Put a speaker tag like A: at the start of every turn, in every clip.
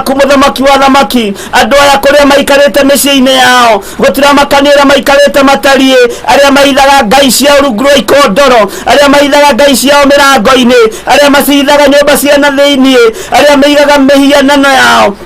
A: Waku mũthamaki wa thamaki, andũ aya kũrĩa maikarĩte mĩciĩ-inĩ yao gũtiramakania ũrĩa maikarĩte matariĩ, arĩa maithaga ngai ciao rungu rwa ikondoro, arĩa maithaga ngai ciao mĩrango-inĩ, arĩa macithaga nyũmba cia na thĩiniĩ, arĩa maigaga mĩhianano yao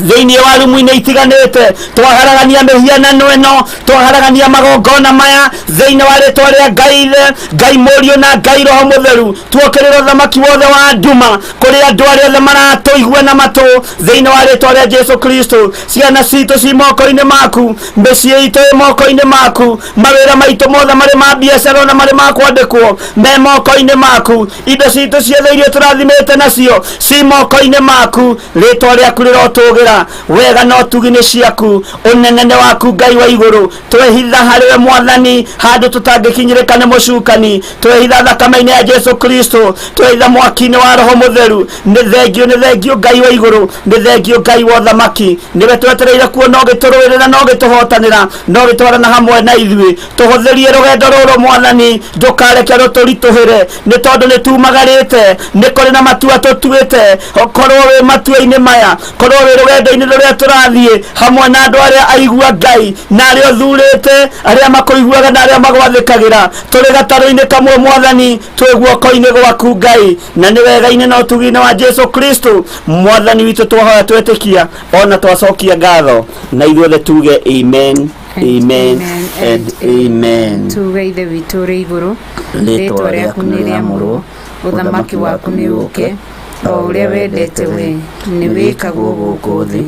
A: thĩinĩ wa rumu-inĩ itiganĩte. Twaharagania mĩhianano ĩno, twaharagania magongona maya thĩinĩ wa rĩtwa rĩa Ngai Ithe, Ngai Mũriũ na Ngai Roho Mũtheru. Tuokĩrĩra ũthamaki wothe wa nduma kũrĩ andũ arĩa othe maratũigua na matũ thĩinĩ wa rĩtwa rĩa Jesu Kristo. Ciana citũ ci moko-inĩ maku, mĩciĩ itũ ĩ moko-inĩ maku, mawĩra maitũ mothe marĩ ma biacara ona marĩ ma kwandĩkwo me moko-inĩ maku, indo citũ ciothe iria tũrathimĩte nacio ci moko-inĩ maku. Rĩtwa rĩaku rĩrotũgĩra, wega na ũtugi nĩ ciaku, ũnene nĩ waku Ngai wa igũrũ. Twehitha harĩ we Mwathani handũ tũtangĩkinyĩrĩka nĩ mũcukani, twehitha thakame-inĩ ya Jesu Kristo, twehitha mwaki-inĩ wa Roho Mũtheru. Nĩ thengio, nĩ thengio Ngai wa igũrũ, nĩ thengio Ngai wa ũthamaki, nĩwe twetereire kuona ũgĩtũrũĩrĩra na ũgĩtũhotanĩra na ũgĩtwarana hamwe na ithuĩ. Tũhũthĩrie rũgendo rũrũ Mwathani, ndũkareke rũtũritũhĩre, nĩ tondũ nĩ tumagarĩte, nĩ kũrĩ na matua tũtuĩte. Korwo wĩ matua-inĩ maya, korwo wĩ rũgendo-inĩ rũrĩa tũrathiĩ hamwe na andũ arĩa aigua Ngai na arĩa ũthurĩte, arĩa makũiguaga na arĩa magwathĩkagĩra, tũrĩ gatarũ-inĩ kamwe Mwathani, twĩ guoko-inĩ gwaku Ngai, na nĩ wega-inĩ na ũtugi-inĩ wa Jesu Kristo Mwathani witũ twahoya twetĩkia ona twacokia ngatho, na ithuothe tuge amen, amen and amen.
B: Tuge Ithe witũ ũrĩ igũrũ,
A: rĩtwa rĩaku nĩ rĩamũrwo,
B: ũthamaki waku nĩ ũke, o ũrĩa wendete we nĩ wĩkagwo gũkũ thĩ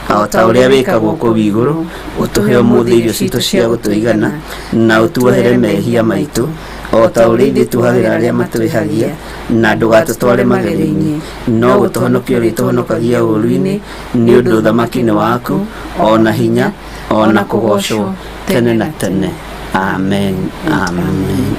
A: o ta ũrĩa wĩkagwo kũu igũrũ. Ũtũhe ũmũthĩ irio citũ cia gũtũigana, na ũtuohere mehia maitũ o ta ũrĩa ithuĩ tuohagĩra arĩa matwĩhagia, na ndũgatũtware magerio-inĩ, no gũtũhonokia ũrĩtũhonokagia ũũru-inĩ, nĩ ũndũ ũthamaki nĩ waku, o na hinya, o na kũgoocwo tene na tene. Amen, amen.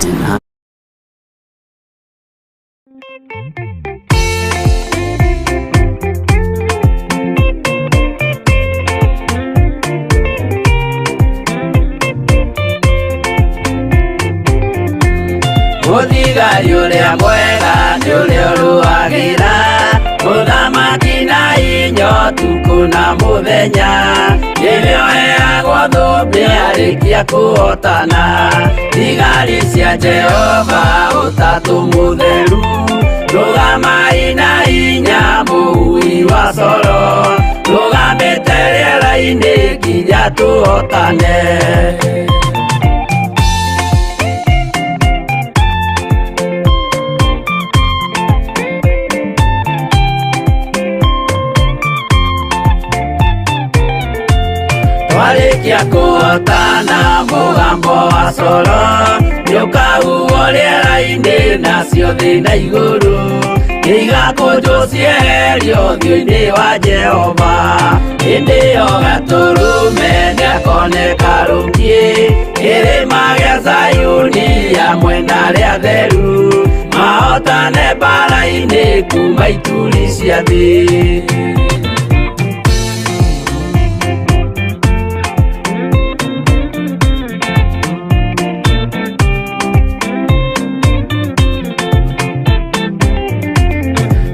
C: Mũthigari ũrĩa mwega nĩ ũrĩa ũrũagĩra mũthamaki na inya ũtukũ na mũthenya, nĩwe ũheagwo thũmbĩ arĩkia kũhotana. Thigari cia Jehova ũtatũ mũtheru, rũgamai na hinya mũhui wa coro, rũgamĩte rĩera-inĩ nginya tũhotane. Twarĩkia kũhotana mũgambo wa coro nĩũkahuhwo rĩera-inĩ, nacio thĩ na igũrũ nĩigakũnjwo cieherio ũthiũ-inĩ wa Jehova. Hĩndĩ ĩyo Gatũrũme nĩakoneka rũngiĩ kĩrĩma gĩa Zayuni hamwe na arĩa atheru, mahotane mbara-inĩ kuma ituri cia thĩ.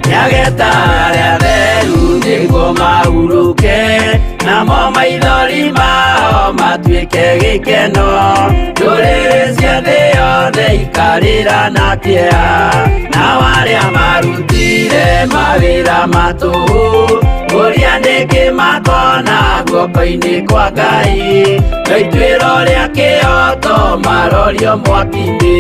C: Nĩageta arĩa atheru nĩguo mahurũke, namo maithori mao matuĩke gĩkeno. Ndũrĩrĩ cia thĩ yothe ikarĩra na kĩeha, nao arĩa marutire mawĩra ma tũhũ ũrĩa nĩkĩ makona guoko-inĩ kwa Ngai, no ituĩro rĩa kĩhooto marorio mwaki-inĩ.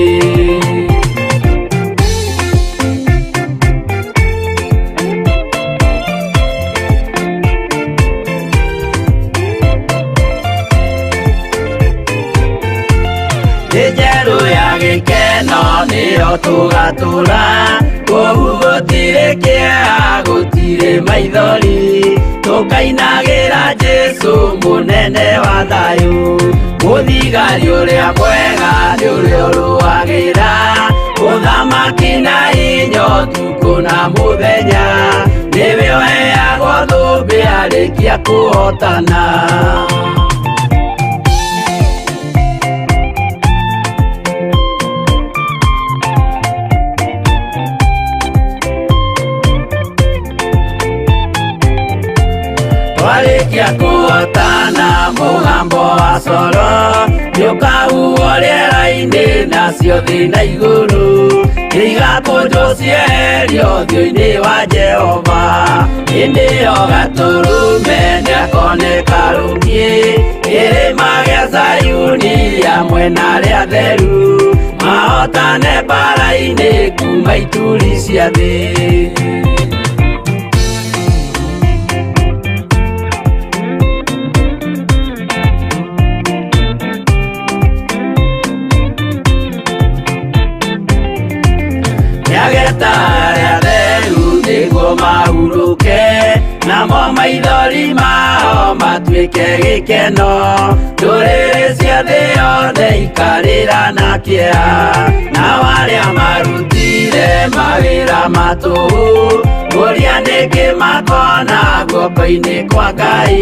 C: Thĩ njerũ ya gĩkeno nĩyo tũgatũra, kũu gũtirĩ kĩeha, gũtirĩ maithori, tũkainagĩra Jesũ mũnene wa thayũ. Mũthigari ũrĩa mwega nĩ ũrĩa ũrũagĩra ũthamaki na hinya ũtukũ na mũthenya, nĩwe ũheagwo thũmbĩ arĩkia kũhotana. Twarĩkia kũhotana mũgambo wa coro nĩũkahuhwo rĩera-inĩ nacio thĩ na igũrũ igakũnjwo cieherio ũthiũ-inĩ wa Jehova. Hĩndĩ ĩyo Gatũrũme nĩakoneka rũngĩ kĩrĩma gĩa Zayuni hamwe na arĩa atheru mahotane mbara-inĩ kuma ituri cia thĩ. Nĩageta arĩa atheru nĩguo mahurũke namo maithori mao matuĩke gĩkeno. Ndũrĩrĩ cia thĩ yothe ikarĩra na kĩeha nao arĩa marutire mawĩra ma tũhũ kũria nĩkĩ makona guoko-inĩ kwa Ngai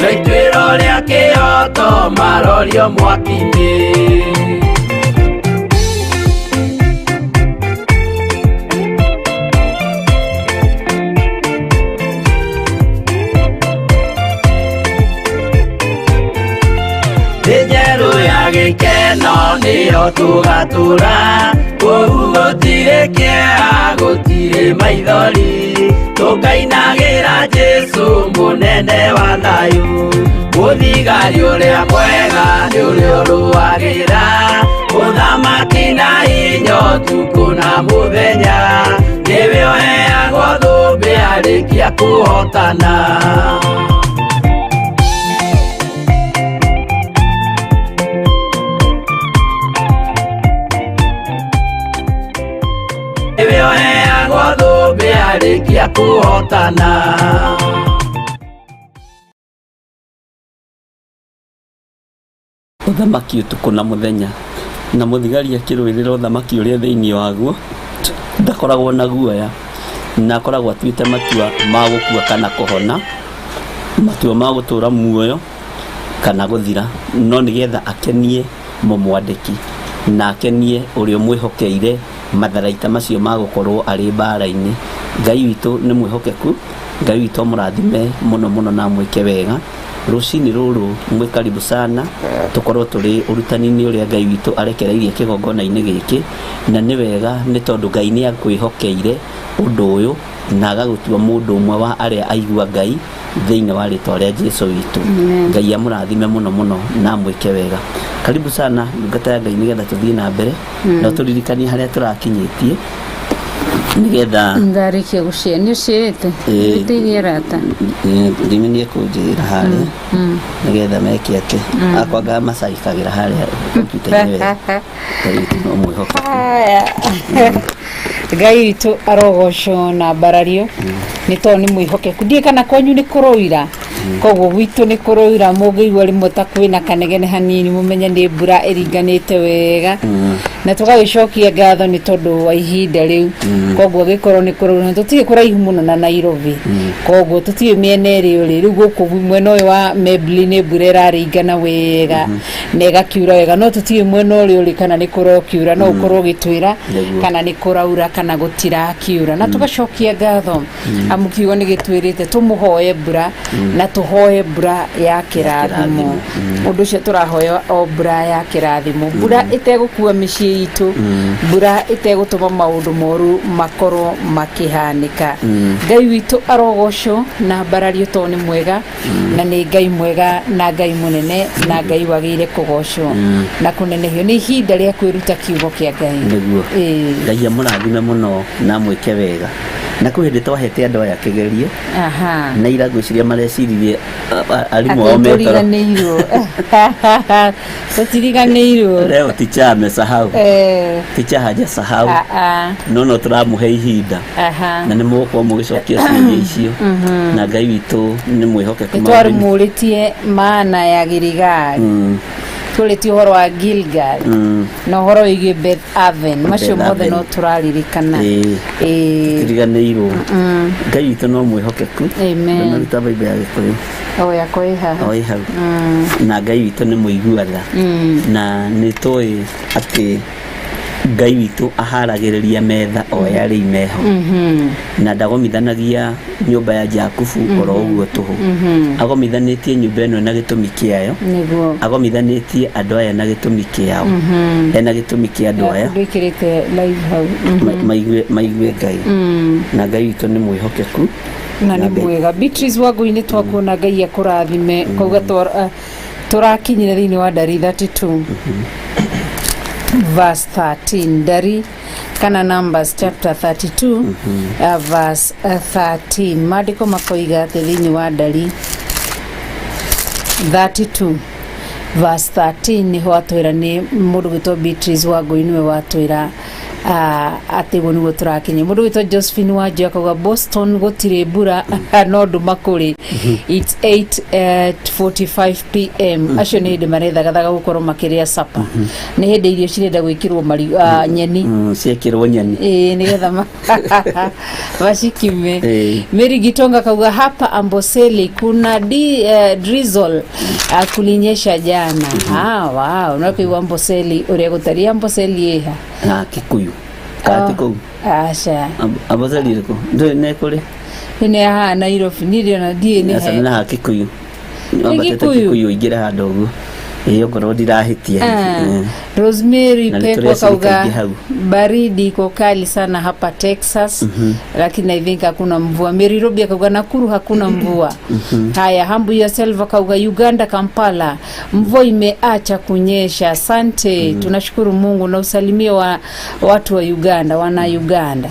C: no ituĩro rĩa kĩhoto marorio mwaki-inĩ. Thĩ njerũ ya gĩkeno nĩyo tũgatũra kũu gũtirĩ kĩeha gũtirĩ maithori tũkainagĩra Jesũ mũnene wa thayũ. Mũthigari ũrĩa mwega nĩ ũrĩa ũrũagĩra ũthamaki na hinya ũtukũ na mũthenya nĩwe ũheagwo thũmbĩ arĩkia kũhotana. Nĩwe ũheagwo thũmbĩ arĩkia kũhotana.
A: Ũthamaki ũtukũ na mũthenya na mũthigari akĩrũĩrĩra ũthamaki ũrĩa thĩinĩ waguo ndakoragwo na guoya na akoragwo atuĩte matua ma gũkua kana kũhona, matua ma gũtũra muoyo kana gũthira, no nĩgetha akenie mũmwandĩki na akenie ũrĩa ũmwĩhokeire matharaita macio ma gũkorwo arĩ mbara-inĩ. Ngai witũ nĩ mwĩhokeku, Ngai witũ amũrathime mũno mũno na amwĩke wega. Rũcinĩ rũrũ mwĩ karibu sana tũkorwo tũrĩ ũrutani-inĩ ũrĩa Ngai witũ arekereirie kĩgongona-inĩ gĩkĩ, na nĩ wega nĩ tondũ Ngai nĩ akwĩhokeire ũndũ ũyũ na agagũtua mũndũ ũmwe wa arĩa aigua Ngai thĩinĩ wa rĩtwa rĩa Jesu witũ. Ngai amũrathime mũno mũno na amwĩke wega. Karibu sana ndungata ya Ngai nĩgetha tũthiĩ na mbere na tũririkanie harĩa tũrakinyĩtie nĩgetha
B: Ndarĩkia gũcia nĩ ũciĩrĩte
A: Ĩĩ.
B: ũteithie arata.
A: Ndimi nĩ ekũnjĩra harĩa nĩgetha meke atĩ akwa ngamacaikagĩra harĩa kompiuta-inĩ wega. Ngai witũ no mwĩhokeku.
B: Haya. Ngai witũ arogocwo na mbarario nĩ tondũ nĩ mwĩhokeku. Ndiũĩ kana kwanyu nĩ kũroira koguo gwitũ nĩ kũroira mũngĩigua rĩmwe ta kwĩna kanegene hanini mũmenye nĩ mbura ĩringanĩte wega na tũgagĩcokia ngatho nĩ tondũ wa ihinda rĩu. Koguo gĩkorwo nĩ kũroira na tũtirĩ kũraihu mũno na Nairobi, koguo tũtiũĩ mĩena ĩrĩa ũrĩ. Rĩu gũkũ mwena ũyũ wa Membli nĩ mbura ĩraringana wega na ĩgakiura wega, no tũtiũĩ mwena ũrĩa ũrĩ kana nĩ kũrokiura, no ũkorwo ũgĩtwĩra
A: Nĩguo.
B: kana nĩ kũraura kana gũtirakiura. Na tũgacokia ngatho amu kiugo nĩ gĩtwĩrĩte tũmũhoe mbura na tũhoe mbura ya kĩrathimo. Ũndũ ũcio tũrahoya o mbura ya kĩrathimo, mbura ĩtegũkua mĩciĩ itũ, mbura ĩtegũtũma maũndũ moru makorwo makĩhanĩka. Ngai witũ arogocwo na mbarario tondũ nĩ mwega na nĩ Ngai mwega na Ngai mũnene na Ngai wagĩrĩire kũgocwo na kũnenehio. Nĩ ihinda rĩa kwĩruta kiugo kĩa Ngai.
A: Nĩguo.
B: Ĩĩ.
A: Ngai amũrathime mũno na amwĩke wega. Na kwĩ hĩndĩ twahete andũ aya kĩgerio na ira ngwĩciria mareciririe arimũ ao
B: Atĩ
A: metoro.
B: tũriganĩirwo tũtiriganĩirwo.
A: Leo ticha amesahau. Ticha hajasahau. No no tũramũhe ihinda na nĩ mũgũkorwo mũgĩcokia ciũria icio na Ngai witũ nĩ mwĩhokeku
B: Nĩ
A: maũndũ-inĩ.
B: twarĩmũrĩtie maana ya Giligali, tũrĩtie ũhoro wa Gilgal na ũhoro wĩgiĩ Beth Aven, macio
A: Beth
B: mothe
A: Aven.
B: no tũraririkana.
A: Ĩĩ.
B: Ĩĩ.
A: Tũtiriganĩirwo. Ngai witũ no mwĩhokeku.
B: Amen.
A: Ndũnaruta Bible ya Gĩkũyũ.
B: O yakwa ĩ haha.
A: O ĩ hau. Na Ngai witũ nĩ mũiguaga na nĩ tũĩ atĩ Ngai witũ aharagĩrĩria metha o yarĩ imeho na ndagomithanagia nyũmba ya Jakubu oro ũguo tũhũ. Agomithanĩtie nyũmba ĩno na gĩtũmi kĩayo.
B: Nĩguo.
A: Agomithanĩtie andũ aya na gĩtũmi kĩao. Ena gĩtũmi kĩa andũ aya.
B: Ndwĩkĩrĩte live hau.
A: Maigue Ngai. Na Ngai witũ nĩ mwĩhokeku.
B: Na nĩ
A: Ngai-
B: mwega. Beatrice Wangui nĩ twakuona, Ngai akũrathime. Kauga tũrakinyire thĩinĩ wa Ndari 32 verse 13, Ndari kana Numbers chapter 32 verse 13. Maandĩko makoiga atĩ thĩinĩ wa Ndari 32 verse 13 nĩho atwĩra, nĩ mũndũ gwĩtwo Beatrice Wangui nĩwe watwĩra atĩ ũguo nĩguo tũrakinya. Mũndũ gwĩtwo Josephine Wanjũ akauga Boston gũtirĩ mbura no nduma kũrĩ. It's 8:45 pm. Acio nĩ hĩndĩ marethagathaga gũkorwo makĩrĩa supper, nĩ hĩndĩ irio cirenda gwĩkĩrwo nyeni.
A: Ciekĩrwo nyeni.
B: Ĩĩ, nĩgetha washikime. Mary Gitonga kauga hapa Amboseli kuna drizzle, kulinyesha jana. Ah, wow, no kuigua Amboseli uria gutari. Amboseli iha?
A: Na Kikuyu kati kũu.
B: Aca.
A: Amboseli ĩrĩkũ? Ndũĩ nĩ kũrĩ?
B: Nĩ haha Nairobi niĩ ndĩrona ndiĩ nĩ
A: Aca,
B: he
A: nĩ haha Kikuyu. Wambatĩte.
B: Kikuyu?
A: Kikuyu ũingĩre handũ ũguo, ĩĩ, okorwo ndirahĩtia.
B: Rosemary
A: Na nĩ
B: Peko
A: tũrĩ acirika
B: kauga
A: aingĩ hau.
B: Baridi iko kali sana hapa Texas, lakini I think hakuna mvua. Mary Robi akauga Nakuru hakuna mvua. Haya, Humble Yourself akauga Uganda Kampala mvua imeacha kunyesha. Asante, tunashukuru Mungu na usalimie wa watu wa Uganda, wana Uganda.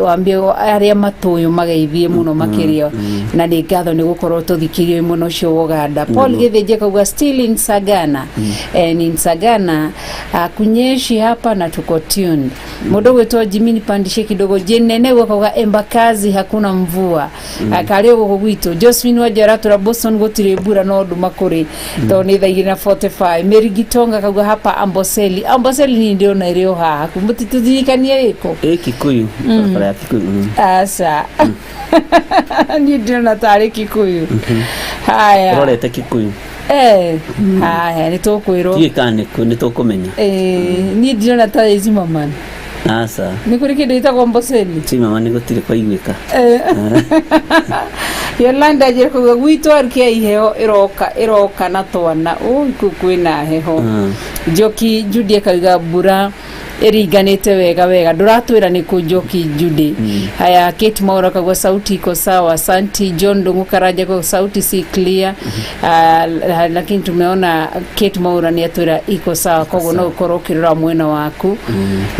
B: Waambie arĩa matũyũ mageithie mũno makĩria, na nĩ ngatho nĩ gũkorwo tũthikĩrie mũno ũcio wa Uganda. Paul Gĩthĩnji akauga still in Sagana, and in Sagana kunyeshi hapa na tuko tuned. Mũndũ gwĩtwo Jimmy, nipandishe kidogo. Jane Nene akauga Embakasi hakuna mvua. Karĩ gũkũ gwitũ. Josephine Wanjara tũra Boston gũtirĩ mbura no nduma kũrĩ tondũ nĩ thaa 2:45. Mary Gitonga akauga hapa Amboseli. Amboseli ni ndĩrona ĩrĩ o haha mũtitũririkanie ĩkũ.
A: Ĩ Kikuyu, barabara ya Kikuyu.
B: Aca, niĩ ndĩrona tarĩ Kikuyu. Haya.
A: Ũrorete Kikuyu.
B: Eh, haya, nĩ tũkwĩrwo.
A: Tiũĩ kana nĩ kũ, nĩ tũkũmenya.
B: Eh, niĩ ndĩrona ta ĩ Zimmerman.
A: Aca.
B: Nĩ kũrĩ kĩndũ gĩtagwo Amboseli?
A: Ti mama, nĩ gũtirĩ kwaiguĩka.
B: Eh. Yolanda njĩra kuga gwitũ arukia iheo ĩroka ĩroka na twana ũ kũu kwĩna heho. Njoki Judy akauga mbura ĩringanĩte wega wega, ndũratwĩra nĩ kũ, Njoki Judy. Haya, Kate Maura akauga sauti iko sawa, asanti. John Ndungu Karanja kwa sauti si clear. Ah, lakini tumeona Kate Maura nĩ atwĩra iko sawa, koguo no ũkorwo ũkĩrora mwena waku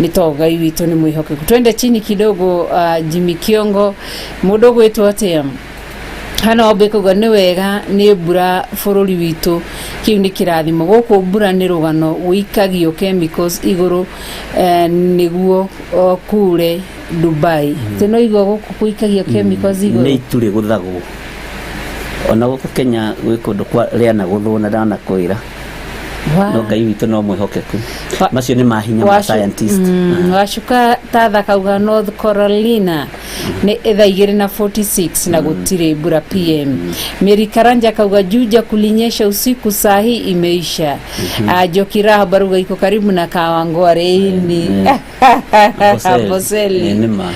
B: nĩ to Ngai witũ nĩ mwĩhokeku. Twende chini kidogo. Jimmy Kiongo, mũndũ ũgwĩtwo atĩa hana wambe kuga nĩ wega nĩ mbura bũrũri witũ, kĩu nĩ kĩrathimo. Gũkũ mbura nĩ rũgano, gũikagio chemicals igũrũ nĩguo kure Dubai. Tĩ no igua gũkũ gũikagio chemicals
A: Nĩ
B: igũrũ.
A: Itu rĩgũthagwo ona gũkũ Kenya gwĩ kũndũ kwa rĩana gũthwo na ndanakwĩra. No Ngai witũ no mwĩhokeku. Macio nĩ mahinya ma scientist.
B: Wacuka Tatha kauga North Carolina nĩ thaa 2:46 na gũtirĩ mbura pm. Mary Karanja kauga Juja kulinyesha usiku, saa hii imeisha. Njoki Rahab aruga iko karibu na Kawangware ini. Amboseli.
A: Nĩ ma.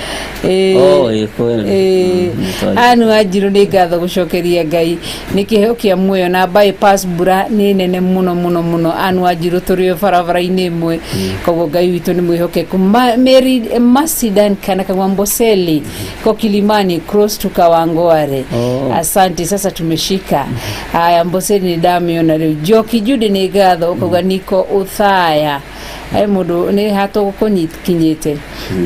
B: Eh,
A: Oh, ĩ kweli.
B: Eh,
A: Nĩ twagĩrĩire.
B: Anu Wanjiru, nĩ ngatho gũcokeria Ngai nĩ kĩheo kĩa muoyo na bypass mbura nĩ nene mũno mũno mũno. Anu Wanjiru, tũrĩ o barabara-inĩ ĩmwe, koguo Ngai witũ nĩ mwĩhokeku. Mary Masidan kana kagwa Amboseli ko Kilimani cross to Kawangware.
A: Oh.
B: Asante, sasa tumeshika. Haya, Amboseli nĩ ndamĩona rĩu. Njoki Judy, nĩ ngatho, ũkauga niko Uthaya. Ai, mũndũ nĩ hatũgũkũnyikinyĩte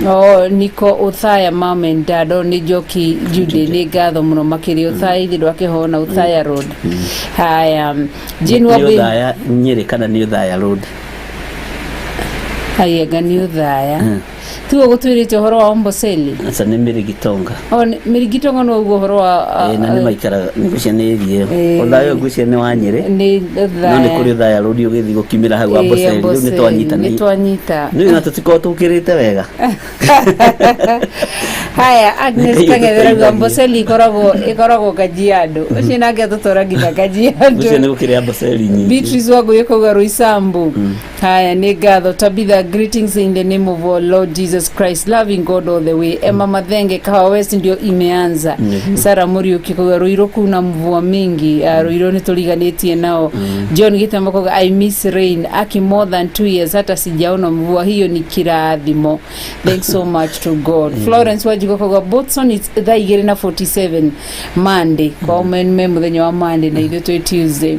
B: o niko Uthaya, mom and dad. O nĩ Njoki Judy, nĩ ngatho mũno makĩria. Uthaya ithe ndwakĩhona Uthaya Road. Haya, Jane
A: Nĩ
B: Wambui.
A: Ũthaya Nyĩrĩ kana nĩ Ũthaya Road?
B: Aienga nĩ Uthaya. Tiwe gũtwĩrĩte ũhoro wa Amboseli?
A: Aca, nĩ Mĩrĩgitonga.
B: O Mĩrigitonga no ũguo ũhoro wa
A: Na nĩ maikaraga ngwĩciria nĩ area ĩyo.
B: Ĩĩ.
A: Othaya ngwĩciria nĩ wa Nyĩrĩ.
B: Nĩ
A: No nĩ kũrĩ Othaya Road ũgĩthiĩ gũkiumĩra hau Amboseli. Rĩu nĩ twanyita.
B: Nĩ twanyita.
A: Nĩ na tũtikorwo tũkĩrĩte wega.
B: Haya, Agnes
A: Ngai
B: Kang'ethe rauga
A: ũtũteithagie.
B: Amboseli ĩkoragwo Kajiado. Ũcio nake atũtwara nginya Kajiado.
A: Ngwĩciria nĩ gũkĩrĩ Amboseli nyingĩ.
B: Beatrice Wangũi akauga Roysambu. Haya, nĩ ngatho. Tabitha, greetings in the name of our Lord Jesus Christ, loving God all the way. Emma Mathenge, Kahawa West ndio imeanza. Sara Muriuki kauga Ruiru kuna mvua mingi. Ruiru nĩ tũriganĩtie nao. John Gitamba kauga I miss rain, aki more than 2 years hata sijaona mvua, hiyo ni kirathimo, thanks so much to God. Florence Wanjigo kauga Botson, it's thaa 2 na 47 Monday kwao, me mũthenya wa Monday na ithuĩ twĩ Tuesday.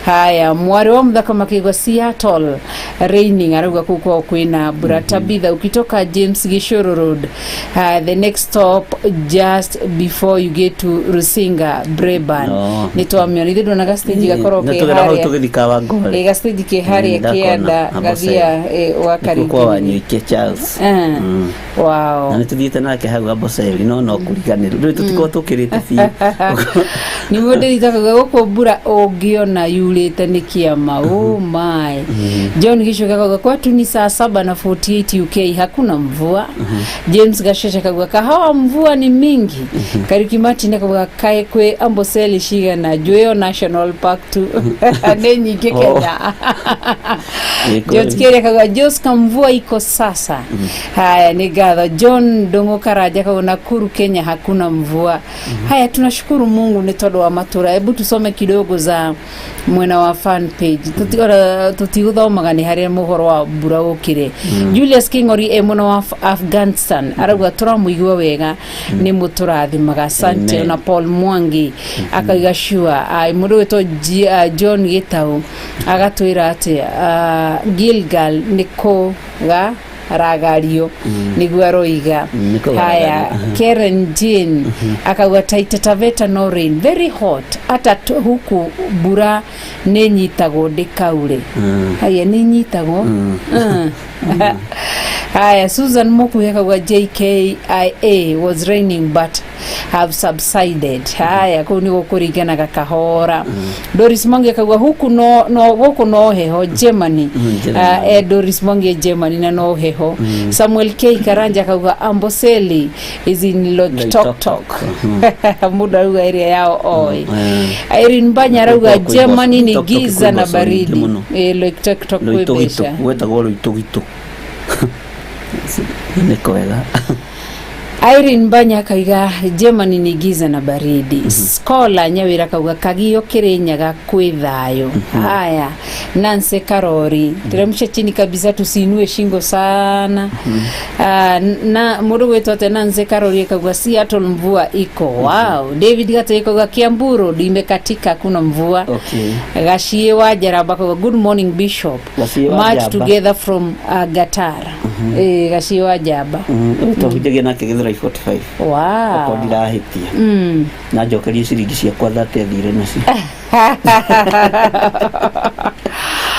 B: Haya, mwarĩ wa mũthaka makĩigua Seattle raining, arauga kũu kwao kwĩna mbura. Tabitha, ukitoka James Gishuru Road, the next stop just before you get to Rusinga Braeburn.
A: Oh.
B: Nĩ twamĩona ithuĩ, ndona gastage gakorwo
A: Nĩ
B: ke
A: tũgera hau
B: harĩa.
A: tũgĩthiĩ Kawangware.
B: Ĩ, gastage ke harĩa
A: Ndakona,
B: kĩanda
A: Amboseli.
B: gathia wa
A: Nĩkuo kwa
B: Kariũki.
A: Wanyuike Charles. Na nĩ tũthiĩte nake hau Amboseli no kũriganĩrwo rĩu tũtikorwo tũkĩrĩte biũ.
B: Nĩ mũndĩrita gũkũ mbura ũngĩona yurĩte nĩ kĩama. Oh my. John Gichuka kauga kwetu ni saa 7 na 48 UK, hakuna mvua. James Gashesha kauga Kahawa mvua ni mingi. Kariuki Martin kauga kae kwĩ Amboseli cigana Njuĩyo National Park tu nĩ nyingĩ Kenya.
A: Ĩ,
B: George Keria kauga Joska mvua iko sasa. Haya, ni ngatho. John Ndung'u Karanja kauga Nakuru Kenya hakuna mvua. Haya, tunashukuru Mungu nĩ tondũ wa matura. Hebu tusome kidogo za mwena wa fan page. Tutigũthomaga nĩ harĩa mũhoro wa mbura ũkire. Julius King'ori e mwena wa Afghanistan arauga tũramũigua wega, nĩ mũtũrathimaga, asante.
A: Amen.
B: Na Paul Mwangi akauga sure. Mũndũ wĩtwo John Gitau agatwĩra atĩ Gilgal nĩ kũga ragario nĩguo aroiga.
A: Nĩ kũgaragario.
B: Haya, Karen Jane akauga Taita Taveta no rain, very hot, hata huku mbura nĩ nyitagwo ndĩkaure. Haya, nĩ nyitagwo. Haya, Susan Mukuhi akauga JKIA was raining but have subsided. Haya, kũu nĩ gũkũringanaga kahora. Doris Mwangi akauga huku no gũkũ no heho Germany.
A: Germany.
B: Doris Mwangi Germany na no heho. Samuel K Karanja akauga Amboseli is in Loitoktok. Mũndũ arauga area yao oi. Irene Mbanya arauga
A: Kwĩ
B: Germany ni
A: Loitoktok
B: giza
A: kwĩ
B: na
A: mboco nyingĩ
B: baridi.
A: mũno.
B: Loitoktok kwĩ
A: Loitogito
B: mbeca.
A: gwetagwo Loitogito nĩ kwega.
B: Irene Mbanya akauga Germany ni giza na baridi. Scholar Nyawira akauga Kagio Kirinyaga kwĩ thayũ. Haya, Nancy Karori, teremsha chini kabisa tusiinue shingo sana. Na mũndũ gwĩtwo atĩa, Nancy Karori akauga Seattle mvua iko. Wow. David Gate akauga Kiambu Road imekatika, kuna mvua. Gachie wa Jaraba akauga good morning Bishop.
A: Gachie wa
B: March
A: Jaba.
B: together from Gatara. Gachie wa Jaba.
A: Twahunjagia nake Gĩthũrai 45 okorwo ndirahĩtia. Na njokerie ciringi ciakwa thate athire nacio,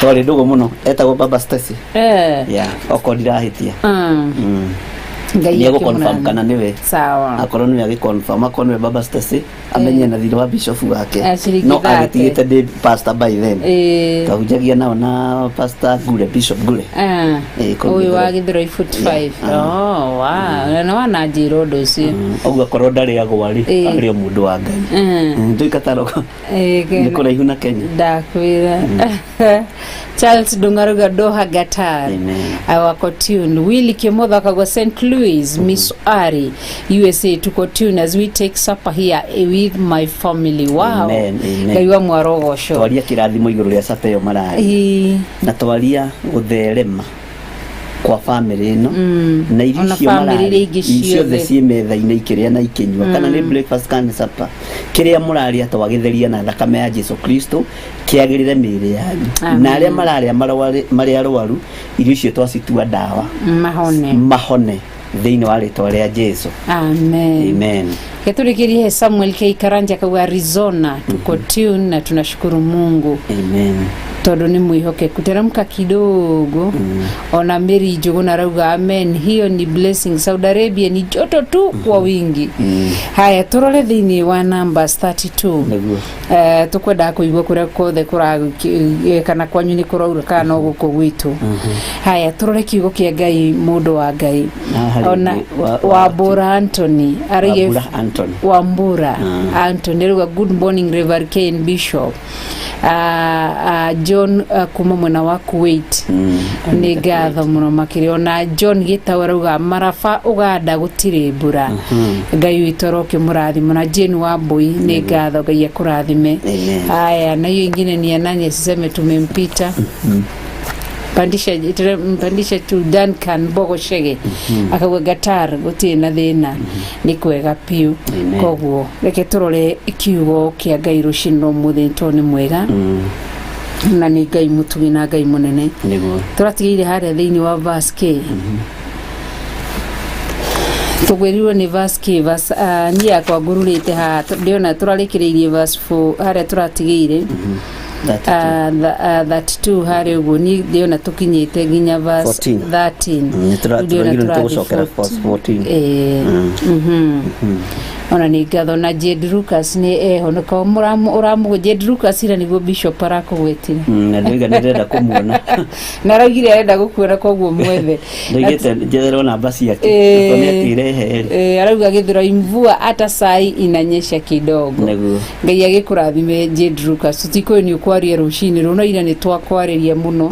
A: twarĩ ndũgũ mũno, etagwo Baba Stacy. Yeah, okorwo ndirahĩtia.
B: Ngai
A: Nĩ egũconfirm
B: akĩmũrathime.
A: kana nĩwe.
B: Sawa.
A: Akorwo nĩwe agĩconfirm, akorwo nĩwe Baba Stacy amenye na thirĩ wa bishop wake.
B: Ciringi
A: No
B: thate.
A: agĩtigĩte ndĩ pastor by then. Twahunjagia nao na Pastor Ngure, Bishop Ngure. Kũu
B: Ũyũ wa
A: Gĩthũrai.
B: Gĩthũrai 45.
A: Yeah.
B: Oh, wow. Na wananjĩra ũndũ ũcio.
A: Ũguo akorwo ndarĩ agwa rĩ, arĩ o mũndũ wa Ngai. Ndũikataro nĩ kũraihu na Kenya.
B: Ndakwĩra Charles Dungaruga Doha Gatar.
A: Amen.
B: Wako tune. Willy Kimotho akagwa St Louis, Missouri, USA, tuko tune as we take supper here with my family. Wow.
A: Amen, amen.
B: Ngai wa mwarogoco.
A: Twaria kĩrathimo igũrũ rĩa capa ĩyo mararĩa na twaria gũtherema kwa family ĩno na irio
B: Ona
A: icio
B: family
A: mararĩa
B: iria ingĩ
A: ciothe
B: ciothe.
A: Ciĩ metha-inĩ ikĩrĩa na ikĩnyua, kana nĩ breakfast kana nĩ supper, kĩrĩa mũrarĩa twagĩtheria na thakame ya Jesu Kristo kĩagĩrĩre mĩĩrĩ yanyu.
B: Amen.
A: Na arĩa mararĩa marĩ arwaru, irio icio twacitua ndawa,
B: mahone.
A: Mahone thĩinĩ wa rĩtwa rĩa Jesu.
B: Amen.
A: Amen.
B: Keturikirie Samuel K Karanja kauga Arizona tuko tune na tunashukuru Mungu.
A: Amen.
B: Tondũ nĩ mwĩhokeku. Teremka kidogo. Ona Mary Njũgũna arauga amen, hiyo ni blessing. Saudi Arabia ni joto tu kwa wingi. Haya, tũrore thĩinĩ wa Numbers 32.
A: Nĩguo.
B: Tukwendaga kũigua kũrĩa kuothe kũra kana kwanyu nĩ kũraura kana no gũkũ gwitũ. Haya, tũrore kiugo kĩa Ngai, mũndũ wa Ngai.
A: Na harĩ
B: Ona
A: ũngĩ
B: Wambura Anthony arauga
A: Wambura Anthony.
B: Wambura Anthony arauga good morning, Reverend Kane Bishop. John kuma mwena wa Kuwait, nĩ ngatho mũno makĩria. Ona John Gĩtau arauga Maraba Ũganda gũtirĩ mbura, Ngai witũ arokĩmũrathima. Na Jane Wambui, nĩ ngatho, Ngai akũrathime.
A: Amen.
B: Haya, na hiyo ingine ni ya nani? Asiseme tumempita. Pandisha, mpandisha tu. Duncan Bogoshege akauga Gatar gũtirĩ na thĩna, nĩ kwega piũ.
A: Amen.
B: Koguo reke tũrore kiugo kĩa Ngai rũcinĩ rwa ũmũthĩ, tondũ nĩ mwega na nĩ Ngai mũtugi na Ngai mũnene.
A: Nĩguo.
B: Tũratigĩire harĩa thĩinĩ wa verse K, tũgwĩrirwo nĩ verse K, verse niĩ yakwa ngururĩte haha, ndĩona tũrarĩkĩrĩirie verse 4 harĩa tũratigĩire. 32 harĩa ũguo, niĩ ndĩona tũkinyĩte nginya verse
A: 14.
B: 13.
A: Nĩ
B: Rĩu ndĩona
A: tũragirwo nĩ
B: tũrathiĩ
A: tũgũcokera
B: 14.
A: verse 14.
B: Ona nĩ ngatho na Jade Lucas nĩ eho nĩko ũramũgũ Jade Lucas ira nĩguo bishop arakũgwetire.
A: Na ndoiga nĩ ndĩrenda kũmuona.
B: Na araugire arenda gũkuona, koguo mwethe.
A: Ndoigĩte njetherwo namba ciake. Tondũ nĩ akĩrehe rĩ.
B: Arauga Gĩthũrai mvua hata sai inanyesha kidogo.
A: Nĩguo.
B: Ngai agĩkũrathime, Jade Lucas. Tũtikũĩ nĩ ũkwaria rũcinĩ rũno, ira nĩ twakwarĩria mũno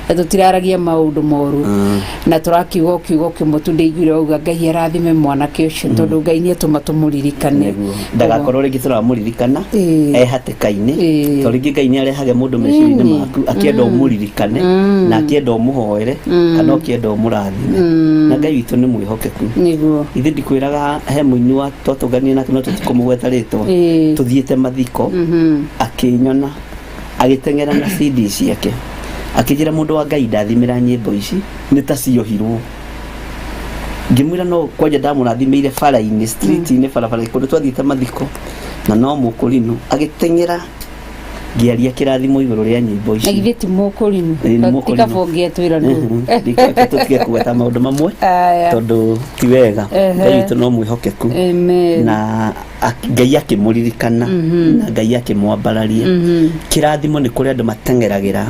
B: na tũtiraragia maũndũ moru na tũrakiuga o kiugo kĩmwe tu. Ndĩiguire wauga Ngai arathime mwanake ũcio, tondũ Ngai nĩ atũma tũmũririkane.
A: Nĩguo, ndagakorwo rĩngĩ tũramũririkana
B: Ĩĩ.
A: e hatĩka-inĩ, tondũ rĩngĩ Ngai nĩ arehage mũndũ meciria-inĩ maku akĩenda ũmũririkane na akĩenda ũmũhoere kana ũkĩenda ũmũrathime, na Ngai witũ nĩ mwĩhokeku. Ithe ndikwĩraga he mũini wa twatũngania nake, no tũtikũmũgweta rĩtwa, tũthiĩte mathiko, akĩnyona agĩteng'era na CD ciake, akĩnjĩra, "Mũndũ wa Ngai, ndathimĩra nyĩmbo ici nĩ ta ciohirwo." Ngĩmwĩra no kwanja ndamũrathimĩire bara-inĩ, street-inĩ, barabara kũndũ twathiĩte mathiko, na no mũkũrinũ agĩteng'era ngĩaria kĩrathimo igũrũ rĩa nyĩmbo
B: Na
A: ici.
B: githĩ ti mũkũrinũ?
A: Ĩĩ, nĩ mũkũrinũ.
B: Tikabongia twĩra nũ.
A: Tũtige kũgweta maũndũ mamwe
B: Aya.
A: tondũ ti wega. Ngai witũ no mwĩhokeku.
B: Amen.
A: Na Ngai akĩmũririkana na Ngai akĩmwambararia. Kĩrathimo nĩ kũrĩ andũ mateng'eragĩra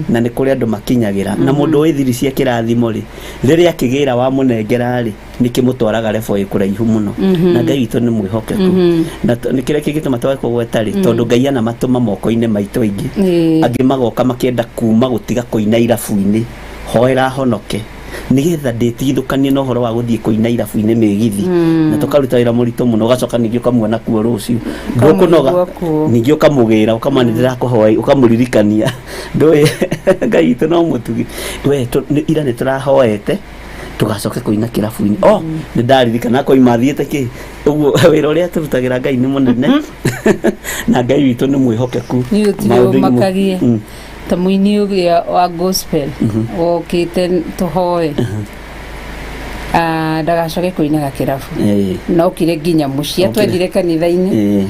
A: na nĩ kũrĩ andũ makinyagĩra, na mũndũ ũĩ thiri cia kĩrathimo rĩ, rĩrĩa akĩgĩra wamũnengera rĩ, nĩ kĩmũtwaraga level ĩ kũraihu mũno, na Ngai witũ nĩ mwĩhokeku. Na nĩ kĩrĩa kĩngĩtũma twage kũgweta rĩ, tondũ Ngai anamatũma moko-inĩ maitũ aingĩ. Angĩ magoka makĩenda kuma gũtiga kũina irabu-inĩ, hoera honoke nigetha ndĩtigithũkanie na ũhoro wa gũthiĩ kũina irabu-inĩ mĩgithi, na tũkaruta wĩra mũritũ mũno, ũgacoka ningĩ ũkamuona kuo rũciũ, ndũkũnoga.
B: Ũkamũigua kuo.
A: Ningĩ ũkamũgĩra, ũkamwĩra nĩ ndĩrakũhoe, ũkamũririkania. Ndũĩ Ngai witũ no mũtugi we. Ira nĩ tũrahoete tũgacoke kũina kĩrabu-inĩ, oh, nĩ ndaririkana koima thiĩte kĩ ũguo. Wĩra ũrĩa tũrutagĩra Ngai nĩ mũnene na Ngai witũ nĩ mwĩhokeku.
B: Niĩ gũtirĩ
A: Maũndũ-inĩ
B: ũmakagie ta mũini ũrĩa wa gospel wokĩte tũhoe. Ah, ndagacoke kũinaga kĩrabu. Na okire nginya mũciĩ.
A: Okire.
B: Atwethire kanitha-inĩ,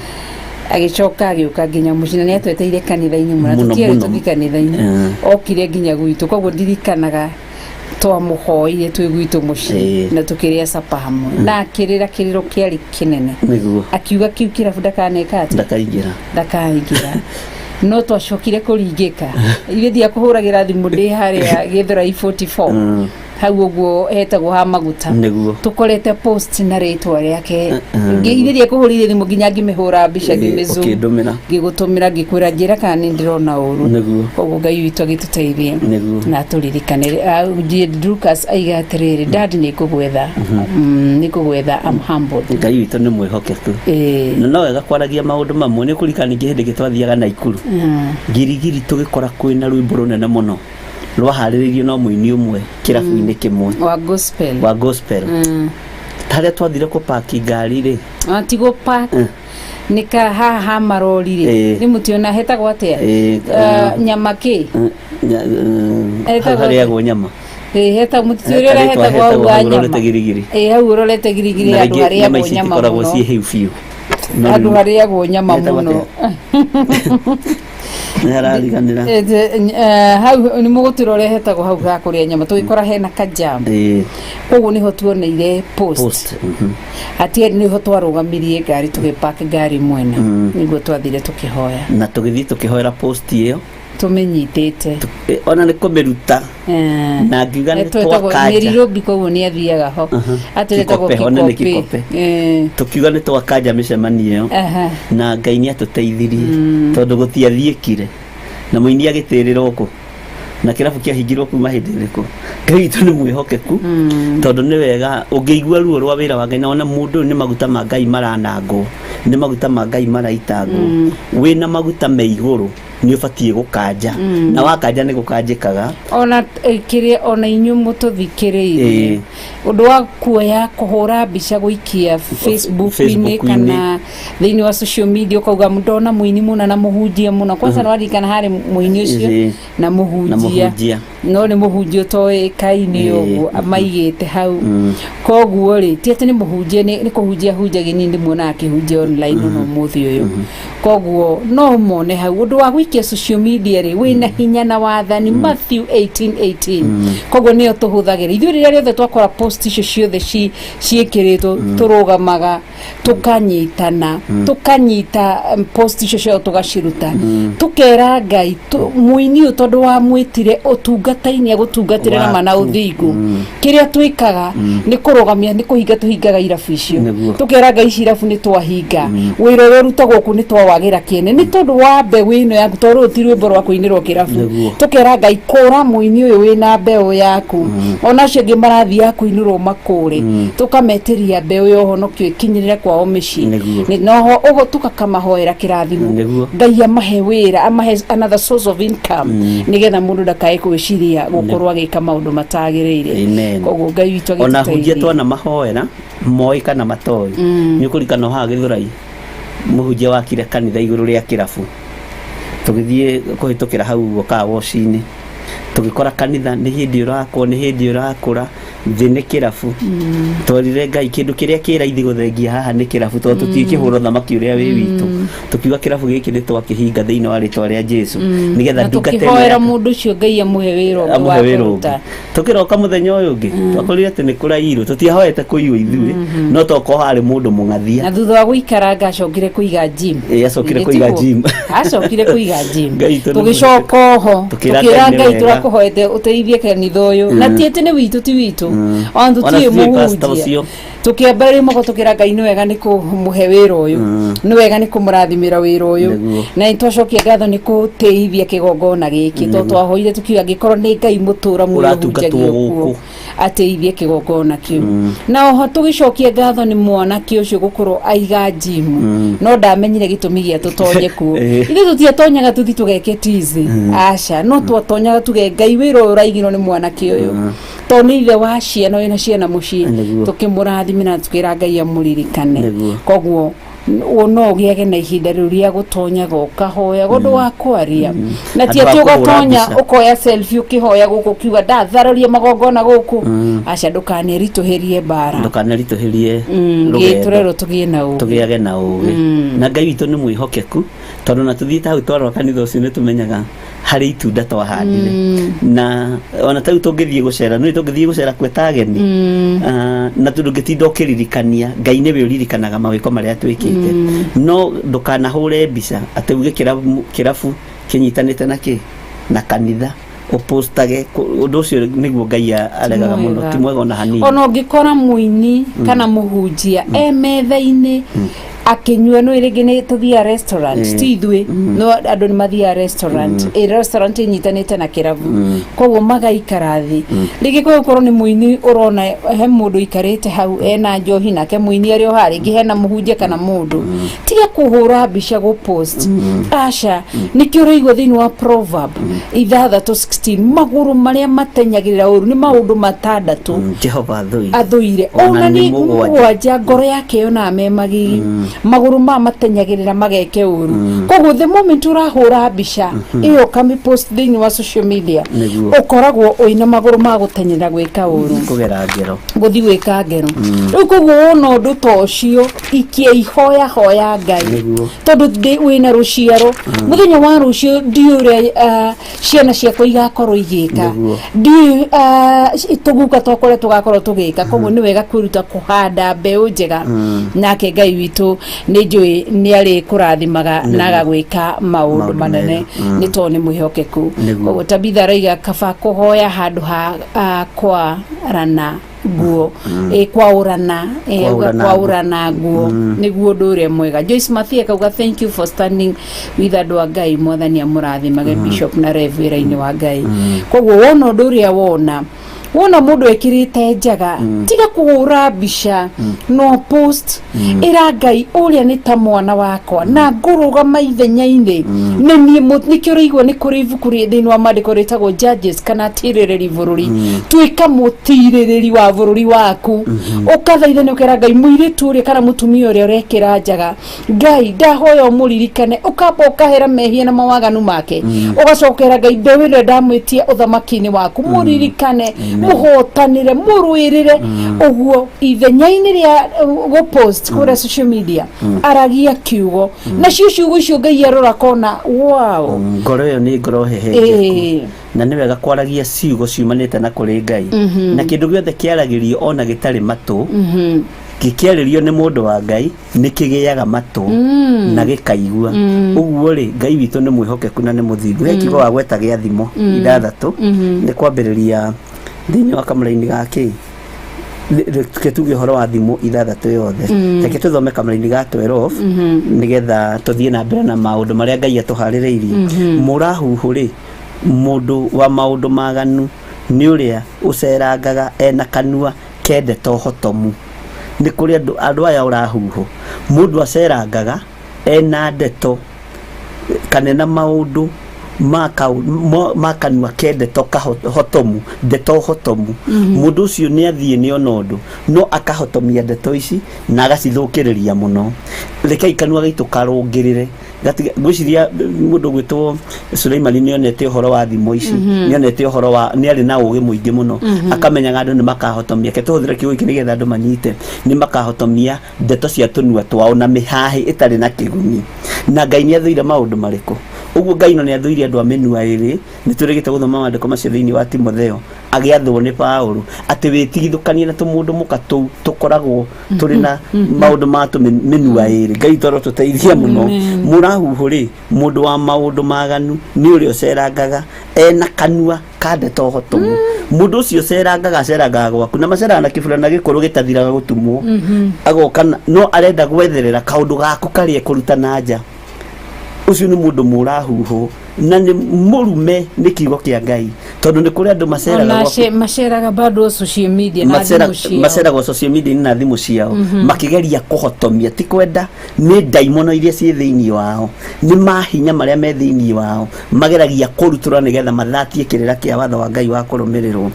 B: agĩcoka agĩũka nginya mũciĩ, na nĩ atweteire kanitha-inĩ mũno.
A: Mũno,
B: Tũtiarĩ
A: mũno.
B: tũthi kanitha-inĩ. Okire nginya gwitũ, koguo ndirikanaga twamũhoire twĩ gwitũ mũciĩ na tũkĩrĩa capa hamwe, na akĩrĩra kĩrĩro kĩarĩ kĩnene. Akiuga kiu kĩrabu ndakaneka atĩ
A: Ndakaingĩra.
B: Ndakaingĩra. No twacokire kũringĩka, ithuĩ thia kũhũragĩra thimũ ndĩ harĩa Gĩthũrai 44, hau ũguo hetagwo ha maguta. Tũkorete post na rĩtwa rĩake. Ngĩithĩria kũhũrĩire thimũ nginya ngĩmĩhũra mbica, ngĩmĩzoom,
A: Ũkĩndũmĩra.
B: Ngĩgũtũmĩra, ngĩkwĩra njĩra kana nĩ ndĩrona ũru. Koguo Ngai witũ agĩtũteithie na atũririkane. Jade Lucas aiga atĩrĩrĩ, "Dad, nĩ ngũgwetha. Nĩ ngũgwetha, I'm humbled."
A: Ngai witũ nĩ mwĩhokeku. Na no wega kwaragia maũndũ mamwe. Nĩ kũririkana ningĩ hĩndĩ ĩngĩ twathiaga Naikuru, Girigiri, tũgĩkora kwĩna rwĩmbo rũnene mũno rwaharĩrĩirio no mũini ũmwe kĩrabu-inĩ kĩmwe.
B: Wa gospel.
A: Wa gospel. Harĩa twathire kũpaki ngari rĩ,
B: Ah, ti gũpark, nĩ ka haha ha marori rĩ. Nĩ mũtiona hetagwo atĩa? Ah, nyama kĩ?
A: Hau
B: Etagwo
A: harĩagwo nyama.
B: Ĩ, hetagwo mũtitũ ũrĩa
A: Karĩtwa
B: hetagwo hau
A: hetagwo
B: wa
A: hau ũrorete
B: nyama.
A: Girigiri.
B: Ĩ, hau ũrorete Girigiri,
A: Na
B: handũ
A: rĩngĩ nyama
B: harĩagwo
A: ici
B: nyama
A: itikoragwo
B: mũno.
A: ciĩ hĩu biũ. No
B: Handũ
A: rĩu
B: harĩagwo nyama
A: Hetagwo
B: mũno.
A: Nĩ harariganĩra.
B: Hau nĩ mũgũtwĩra ũrĩa hetagwo hau ha kũrĩa nyama, tũgĩkora hena kajam. Koguo nĩho tuoneire post.
A: Post.
B: Atĩ nĩho twarũgamirie ngari, tũgĩpark ngari mwena, nĩguo twathire tũkĩhoya.
A: Na tũgĩthiĩ tũkĩhoera post ĩyo.
B: Tũmĩnyitĩte.
A: Ona nĩ kũmĩruta. Na ngiuga nĩ
B: Twetagwo nĩ
A: twakanja.
B: Rirobi, koguo nĩ athiaga ho. Atwĩtagwo
A: Kikope, one nĩ
B: Kikope.
A: Kikope. Tũkiuga nĩ twakanja mĩcemanio ĩyo. Na Ngai nĩ atũteithirie tondũ gũtiathiĩkire na mũini agĩtĩrĩrwo kũ na kĩrabu kĩahingirwo kuma hĩndĩ ĩrĩkũ. Ngai witũ nĩ mwĩhokeku, tondũ nĩ wega ũngĩigua ruo rwa wĩra wa Ngai na wona mũndũ ũyũ nĩ maguta ma Ngai maranangwo, nĩ maguta ma Ngai maraitangwo, wĩna maguta me igũrũ nĩ ũbatiĩ gũkanja, na wakanja nĩ gũkanjĩkaga.
B: Ona kĩrĩa ona inyuĩ mũtũthikĩrĩirie, ũndũ wa kuoya kũhũra mbica gũikia Facebook-inĩ
A: Facebook-inĩ.
B: kana thĩinĩ wa social media, ũkauga ndona mũini mũna na mũhunjia mũna. Kwanza nĩ waririkana harĩ mũini ũcio na
A: na
B: mũhunjia.
A: Mũhunjia.
B: No nĩ mũhunjia ũtoĩkaine ũguo maigĩte hau. Koguo rĩ, ti atĩ nĩ mũhunjia, nĩ kũhunjia hunjagia, niĩ ndĩmuonaga akĩhunjia online ona ũmũthĩ ũyũ. Koguo no ũmone hau. Ũndũ wa gũikia social media rĩ, wĩna hinya na wathani Matthew 18:18. Koguo nĩyo tũhũthagĩra ithuĩ rĩrĩa rĩothe twakora post icio ciothe ciĩkĩrĩtwo, tũrũgamaga tukanyitana, tukanyita post icio ciao, tugaciruta, tukera Ngai mũini ũyũ tondũ wamwĩtire ũtungata-inĩ agũtungatĩre na mana
A: Waku.
B: Ũthingu kĩrĩa twĩkaga nĩ kũrũgamia, nĩ kũhinga tũhingaga irabu icio. Tukera Ngai ici irabu nĩ twahinga, wĩra ũrĩa ũrutagwo kũ nĩ twawagĩra kĩene nĩ tondũ wa mbeũ ĩno yaku, tondũ rũrũ ti rwĩmbo rwa kũinĩrwo kĩrabu. Tukera Ngai kũra mũini ũyũ wĩna mbeũ yaku, ona acio angĩ marathiaga kũinĩrwo makũre, tũkametĩria mbeũ ya ũhonokio ĩkinyĩrĩre kwao mĩciĩ. Noho ũguo tũkakamahoera kĩrathimo. Ngai amahe wĩra, amahe another source of income, nĩgetha mũndũ ndakae gwĩciria gũkorwo agĩka maũndũ matagĩrĩire.
A: Amen.
B: Koguo Ngai witũ
A: Ona hunjia
B: agĩtũteithie.
A: Twana mahoera moĩ kana matoĩ, nĩ ũkũririkana haha Gĩthũrai mũhunjia wakire kanitha igũrũ rĩa kĩrabu, tũgĩthiĩ kũhĩtũkĩra hau ũguo car wash-inĩ, tũgĩkora kanitha nĩ hĩndĩ ũrakwo, nĩ hĩndĩ ũrakũra, thĩ nĩ kĩrabu. Twerire Ngai kĩndũ kĩrĩa kĩ raithi gũthengia haha nĩ kĩrabu, tondũ tũtingĩhũra ũthamaki ũrĩa wĩ witũ. Tũkiuga kĩrabu gĩkĩ nĩ twakĩhinga thĩinĩ wa rĩtwa rĩa Jesu, nĩgetha
B: Na
A: ndungata ĩno
B: tũkĩhoera mũndũ ũcio Ngai amũhe wĩra ũngĩ wa
A: amũhe wĩra
B: kũruta.
A: Ũngĩ tũkĩroka mũthenya ũyũ ũngĩ twakorire atĩ nĩ kũrairwo, tũtiahoete kũiywo ithuĩ, no tokorwo harĩ mũndũ mũng'athia.
B: Na thutha wa gũikaranga acokire kũiga gym.
A: Ĩ, acokire
B: Githĩ
A: kũiga
B: tiguo?
A: gym.
B: Acokire kũiga gym.
A: Ngai witũ nĩ
B: Tũgĩcoka oho
A: Tũkĩra
B: tũkĩra
A: Ngai nĩ
B: Ngai
A: wega.
B: tũrakũhoete ũteithie kanitha ũyũ, na ti atĩ nĩ witũ, ti witũ, ona
A: Ona
B: tũtiĩ
A: tũtiũĩ pastor
B: mũhunjia.
A: ũcio.
B: Tũkĩambĩrĩria moko tũkĩra Ngai nĩ wega nĩ kũmũhe wĩra ũyũ, nĩ wega nĩ kũmũrathimĩra wĩra ũyũ. Na nĩ twacokia ngatho nĩ kũtĩithia kĩgongona gĩkĩ, tondũ twahoire tukiuga angĩkorwo nĩ Ngai mũtũra muoyo
A: Ũratungatwo
B: ũhunjagia kuo
A: gũkũ.
B: Ateithie kĩgongona kĩu. Na oho tũgĩcokia ngatho nĩ mwanake ũcio gũkorwo aiga gym, no ndamenyire gĩtũmi gĩa tũtonye kuo. Ithuĩ tũtiatonyaga tũthi tũgeke tizi, aca, no twatonyaga tuge Ngai wĩra ũyũ ũraigirwo nĩ mwanake ũyũ, tondũ nĩ ithe wa ciana wĩna ciana mũciĩ. Tũkĩmũrathimĩra na tũkĩra Ngai amũririkane. Koguo no ũgĩage na ihinda rĩu rĩa gũtonyaga ũkahoya ũndũ wa kwaria, na ti
A: Handũ
B: atĩ
A: ha kũhũra
B: ũgatonya
A: mbica.
B: Ũkoya selfie ũkĩhoya gũkũ ũkiuga ndatharũria magongona gũkũ, aca, ndũkaneritũhĩrie mbara.
A: Ndũkaneritũhĩrie
B: rũgendo.
A: Rũgendo.
B: Tũgĩe na ũũgĩ.
A: Tũgĩage na ũũgĩ, na Ngai witũ nĩ mwĩhokeku, tondũ na tũthiĩte hau twarora kanitha ũcio nĩ tũmenyaga harĩ itunda twahandire. Na ona ta rĩu tũngĩthiĩ gũcera, nĩ tũngĩthiĩ gũcera gweta ageni. Ah, na tũndũngĩtinda ũkĩririkania Ngai nĩwe ũririkanaga mawĩko marĩa twĩkĩte, no ndũkanahũre mbica atĩ uge kĩrabu kĩrabu kĩnyitanĩte na kĩ na kanitha ũpostage. Ũndũ ũcio nĩguo Ngai aregaga mũno.
B: Mwega.
A: Ti mwega ona hanini.
B: Ona ũngĩkora mũini kana mũhunjia e metha-inĩ akĩnyua, no rĩngĩ nĩ tũthiaga restaurant, ti ithuĩ, no andũ nĩ mathiaga restaurant, ĩ restaurant ĩnyitanĩte na kĩrabu, koguo magaikara thĩ. Rĩngĩ kwa gũkorwo nĩ mũini, ũrona he mũndũ ũikarĩte hau ena njohi, nake mũini arĩ o haha, rĩngĩ hena mũhunjia kana mũndũ, tiga kũhũra mbica gũpost, aca. Nĩkĩo ũraigua thĩinĩ wa Proverb 6:16, magũrũ marĩa matenyagĩrĩra ũru nĩ maũndũ matandatũ
A: Jehova athũire
B: athũire
A: Ona
B: ona
A: nĩ
B: nĩ
A: mũgwanja.
B: Mũgwanja ngoro yake yonaga me magigi. Magũrũ ma matenyagĩrĩra mageke ũru. Koguo the moment ũrahũra mbica ĩyo ũkamĩpost thĩinĩ wa social media, ũkoragwo ũina magũrũ ma gũtenyera gwĩka ũru,
A: kũgera ngero,
B: gũthiĩ gwĩka ngero. Rĩu koguo wona ũndũ ta ũcio, ikia ihoya, hoya Ngai, tondũ wĩna rũciaro. Mũthenya wa rũciũ ndiũĩ ũrĩa ciana ciakwa igakorwo igĩka, ndiũĩ tũguka twakwa ũrĩa tũgakorwo tũgĩka. Koguo nĩ wega kwĩruta kũhanda mbeũ njega, nake Ngai witũ nĩ njũĩ nĩ arĩ kũrathimaga na agagwĩka maũndũ
A: maũndũ
B: manene,
A: mega.
B: Nĩ tondũ nĩ mwĩhokeku. Koguo Tabitha araiga kaba kũhoya handũ ha kwarana nguo, kwaũrana, auga
A: Kwaũrana.
B: Kwaũrana nguo nĩguo ũndũ ũrĩa mwega. Joyce Mathia kauga, "Thank you for standing with andũ a Ngai. Mwathani amũrathimage, Bishop na Rev, wĩra-inĩ wa Ngai." Koguo wona ũndũ ũrĩa wona, wona mũndũ ekĩrĩte njaga, tiga kũhũra mbica no post. Ĩra Ngai, ũrĩa nĩ ta mwana wakwa na ngũrũgama ithenya-inĩ nĩ niĩ. Nĩkĩo ũraigua nĩ kũrĩ ibuku thĩinĩ wa maandĩko rĩtagwo Judges kana atirĩrĩri bũrũri. Tuĩka mũtirĩrĩri wa bũrũri waku, ũkathaitha nĩ ũkera Ngai, mũirĩtu ũrĩa kana mũtumia ũrĩa ũrekĩra njaga, Ngai ndahoya ũmũririkane. Ũkamba ũkahera mehia na mawaganu make, ũgacokera Ngai, mbeũ ĩrĩa ndamwĩtia ũthamaki-inĩ waku, mũririkane, mũhotanĩre, mũrũĩrĩre. Ũguo ithenya-inĩ rĩa gũpost kũrĩa social media, aragia kiugo, nacio ciugo icio Ngai arora kona, wow.
A: Ngoro ĩyo nĩ ngoro hehenjeku. Na nĩ wega kwaragia ciugo ciumanĩte na kũrĩ Ngai, na kĩndũ gĩothe kĩaragĩrio ona gĩtarĩ matũ, gĩkĩarĩrio nĩ mũndũ wa Ngai nĩ kĩgĩaga matũ na gĩkaigua. Ũguo rĩ, Ngai witũ nĩ mwĩhokeku na nĩ mũthingu. He kiugo wagweta gĩa Thimo 6, nĩ kwambĩrĩria thĩinĩ wa kamũraini ga kĩ. Reke tuge ũhoro wa Thimo 6 yothe, reke tũthome kamũraini ga 12 nĩgetha tũthiĩ na mbere na maũndũ marĩa Ngai atũharĩrĩirie. Mũrahuhu rĩ, mũndũ wa maũndũ maganu nĩ ũrĩa ũcerangaga ena kanua kendete ũhotomu. Nĩ kũrĩ andũ aya ũrahuhũ, mũndũ acerangaga ena ndeto kana na maũndũ ma kanua kendete kahotomu, ndeto hotomu. Mũndũ ũcio nĩ athiĩ nĩ ona ũndũ no akahotomia ndeto ici na agacithũkĩrĩria mũno. Rekei kanua gaitũ karũngĩrĩre. Ngwĩciria mũndũ gwĩtwo Suleimani nĩ onete ũhoro wa thimo ici, nĩ onete ũhoro wa nĩ arĩ na ũgĩ mũingĩ mũno, akamenyaga andũ nĩ makahotomia. Reke tũhũthĩre kiugo gĩkĩ nĩgetha andũ manyite. Nĩ makahotomia ndeto cia tũnua twao na mĩhahĩ ĩtarĩ na kĩguni. Na Ngai nĩ athũire maũndũ marĩkũ? Ũguo Ngai no nĩ athũire andũ a mĩnua ĩrĩ. Nĩ tũrĩgĩte gũthoma maandĩko macio thĩinĩ wa Timotheo, agĩathwo nĩ Paũlũ atĩ wĩtigithũkanie na tũmũndũ mũka tũu tũkoragwo tũrĩ na maũndũ ma mĩnua ĩrĩ. Ngai toro tũteithie mũno. Mũrahuhũ rĩ, mũndũ wa maũndũ maganu nĩ ũrĩa ũcerangaga ena kanua ka ndeto hotomu. Mũndũ ũcio ũcerangaga, acerangaga gwaku na maceraga na kĩburana gĩkũrũ gĩtathiraga gũtumwo, agoka no arenda gwetherera kaũndũ gaku karĩa ekũruta na nja. Ũcio nĩ mũndũ mũrahuhũ na nĩ mũrume nĩ kiugo kĩa Ngai, tondũ nĩ kũrĩ andũ maceraga
B: ona maceraga bado social media na thimũ ciao.
A: Maceraga social media na thimũ ciao makĩgeria kũhotomia. Ti kwenda, nĩ ndaimono iria ciĩ thĩinĩ wao, nĩ mahinya marĩa me thĩinĩ wao mageragia kũrutũra nĩgetha mathatie kĩrĩra kĩa watho wa Ngai wa kũrũmĩrĩrwo.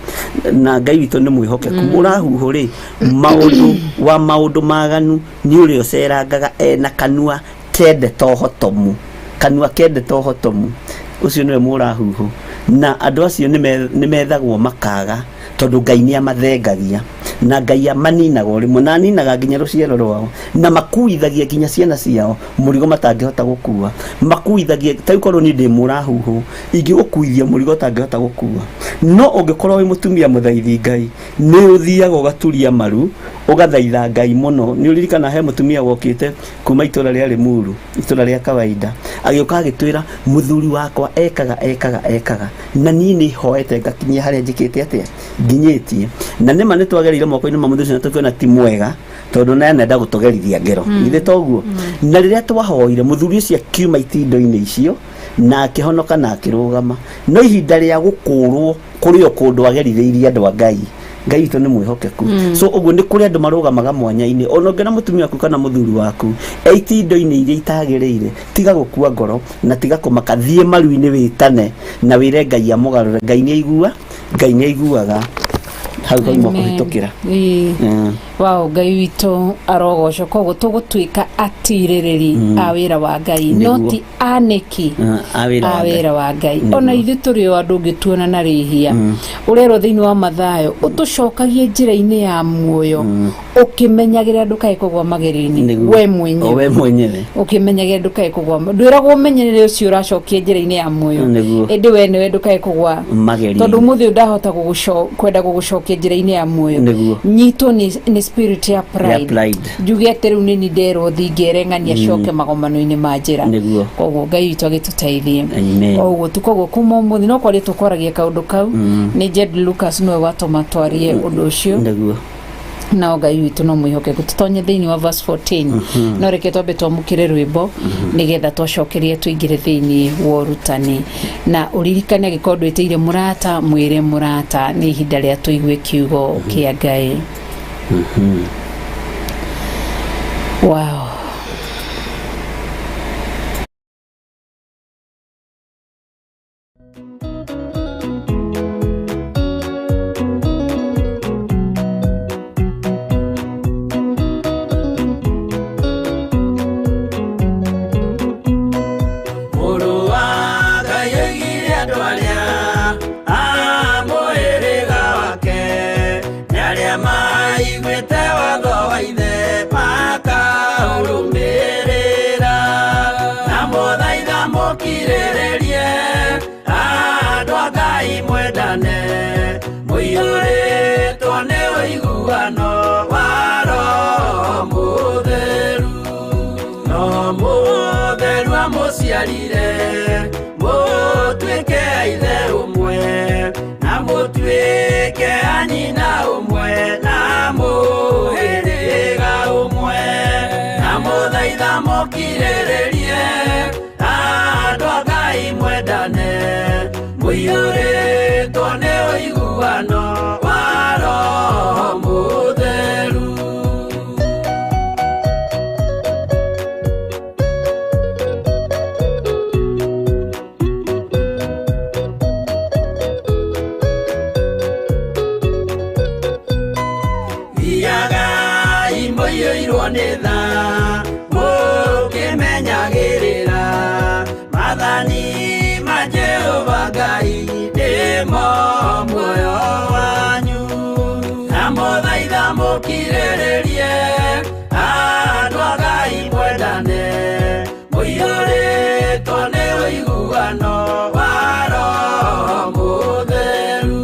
A: Na Ngai witũ nĩ mwĩhokeku. Mũrahuhũ rĩ, maũndũ wa maũndũ maganu nĩ ũrĩa ũcerangaga ena kanua kendete ũhotomu, kanua kendete ũhotomu. Ũcio nĩwe mũrahuhũ, na andũ acio nĩ methagwo makaga, tondũ Ngai nĩ amathengagia na Ngai amaninaga o rĩmwe, na aninaga nginya rũciaro rwao, na makuithagia nginya ciana ciao mũrigo matangĩhota gũkua. Makuithagia ta rĩu korwo niĩ ndĩ mũrahuhũ, ingĩgũkuithia mũrigo ũtangĩhota gũkua. No ũngĩkorwo wĩ mũtumia mũthaithi Ngai, nĩ ũthiaga ũgaturia maru ũgathaitha Ngai mũno. Nĩ ũririkana he mũtumia wokĩte kuma itũra rĩa Limuru, itũra rĩa kawaida, agĩũka agĩtwĩra, "Mũthuri wakwa ekaga ekaga ekaga, na niĩ nĩ hoete ngakinyia harĩa njĩkĩte atĩa nginyĩtie." Na nĩma nĩ twagereire moko-inĩ ma mũthuri ũcio na tũkĩona ti mwega, tondũ naye nenda gũtũgerithia ngero. Githĩ toguo? Na rĩrĩa twahoire, mũthuri ũcio akiuma itindo-inĩ icio na akĩhonoka na akĩrũgama. No ihinda rĩa gũkũrwo kũrĩ o kũndũ agerithĩirie andũ a Ngai. Ngai witũ nĩ mwĩhokeku. So ũguo nĩ kũrĩ andũ marũgamaga mwanya-inĩ. Ona ũngĩona mũtumia waku kana mũthuri waku e itindo-inĩ iria itagĩrĩire, tiga gũkua ngoro na tiga kũmaka. Thiĩ maru-inĩ wĩtane na wĩre Ngai amũgarũre. Ngai nĩ aigua, Ngai nĩ aiguaga. Hau hauma
B: Amen.
A: kũhĩtũkĩra.
B: Wow, Ngai witũ arogocwo. Koguo tũgũtuĩka atirĩrĩri a wĩra wa Ngai, no
A: Nĩguo.
B: ti anĩki
A: A wĩra
B: a
A: wa Ngai.
B: wĩra wa Ngai. Ona ithuĩ tũrĩ o andũ ũngĩtuona na rĩhia, ũrerwo thĩinĩ wa Mathayo ũtũcokagie njĩra-inĩ ya muoyo, ũkĩmenyagĩrĩra ndũkae kũgwa magerio-inĩ.
A: Nĩguo.
B: We
A: O
B: mwenyewe.
A: We mwenyewe.
B: Ũkĩmenyagĩrĩra ndũkae kũgwa, ndwĩragwo ũmenyerere ũcio ũracokia njĩra-inĩ ya muoyo.
A: Nĩguo.
B: Ĩndĩ we nĩwe ndũkae kũgwa
A: magerio.
B: Tondũ ũmũthĩ ũyũ ndahota kwenda gũgũcokia njĩra-inĩ ya muoyo,
A: Nĩguo.
B: nyitwo nĩ spirit ya pride,
A: Ya pride.
B: Njuge atĩ rĩu nĩ nderwo thingere ng'ania coke magomano-inĩ ma njĩra.
A: Nĩguo.
B: Koguo Ngai witũ agĩtũteithie.
A: Amen.
B: O ũguo tu. Koguo kuma ũmũthĩ no kwaria tũkwaragia kaũndũ kau. Nĩ Jed Lucas nĩwe watũma twarie ũndũ ũcio.
A: Nĩguo.
B: Nao Ngai witũ no mwĩhokeku. Tũtonye thĩinĩ wa verse 14, no reke twambe twamũkĩre rwĩmbo nĩgetha twacokerie tũingĩre thĩinĩ wa ũrutani. Na ũririkane, angĩkorwo ndwĩtĩire mũrata, mwĩre mũrata nĩ ihinda rĩa tũigue kiugo kĩa Ngai. Wow.
C: Mũrũ wa Ngai oigire andũ arĩa a mũhĩrĩga wake nĩ arĩa maiguĩte watho wa ithe makaũrũmĩrĩra. Na mũthaitha mũkirĩrĩrie, andũ a Ngai, mwendane, mũiyũrĩtwo nĩ ũiguano wa Roho Mũtheru. No Mũtheru amũciarire mũtuĩke a ithe ũmwe, na mũtuĩke a nyina ũmwe, na mũhĩrĩga ũmwe. Na mũthaitha mũkirĩrĩrie, andũ a Ngai, mwendane, mũiyũrĩtwo nĩ ũiguano wa Roho Mũtheru. Thiagai mũiyũirwo nĩ tha, mũkĩmenyagĩrĩra maathani ma Jehova Ngai, nĩmo muoyo wanyu. Na mũthaitha mũkirĩrĩrie, andũ a Ngai, mwendane, mũiyũrĩtwo nĩ ũiguano wa Roho Mũtheru.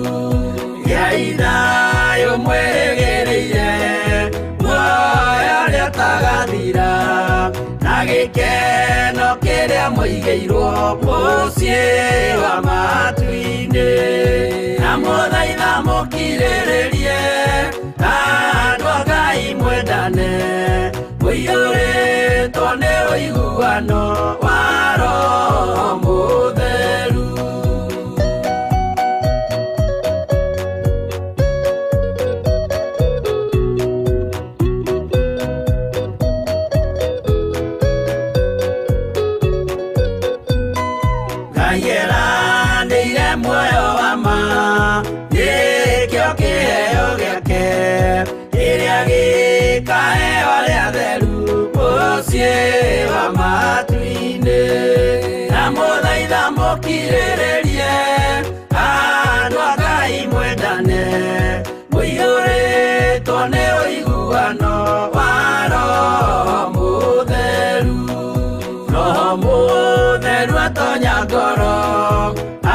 C: Gĩai thayũ mwĩrĩgĩrĩire muoyo ũrĩa ũtagathira, na gĩkeno kĩrĩa mũigĩirwo mũciĩ wa matu-inĩ. Na mũthaitha mũkirĩrĩrie, andũ a Ngai, mwendane, mũiyũrĩtwo nĩ ũiguano wa Roho Mũtheru. Ngai eranĩire muoyo wa ma, nĩkĩo kĩheo gĩake kĩrĩa gĩkaheo arĩa atheru mũciĩ wa matu-inĩ. Na mũthaitha mũkirĩrĩrie, andũ a Ngai, mwendane, mũiyũrĩtwo nĩ ũiguano wa Roho Mũtheru. Roho Mũtheru atonya ngoro,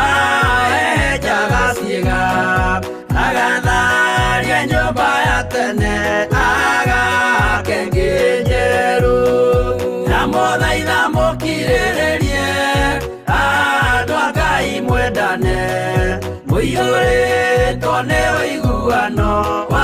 C: ahehenjaga ciĩga, agatharia nyũmba ya tene, agake ĩngĩ njerũ. Na mũthaitha mũkirĩrĩrie, andũ a Ngai, mwendane, mũiyũrĩtwo nĩ ũiguano wa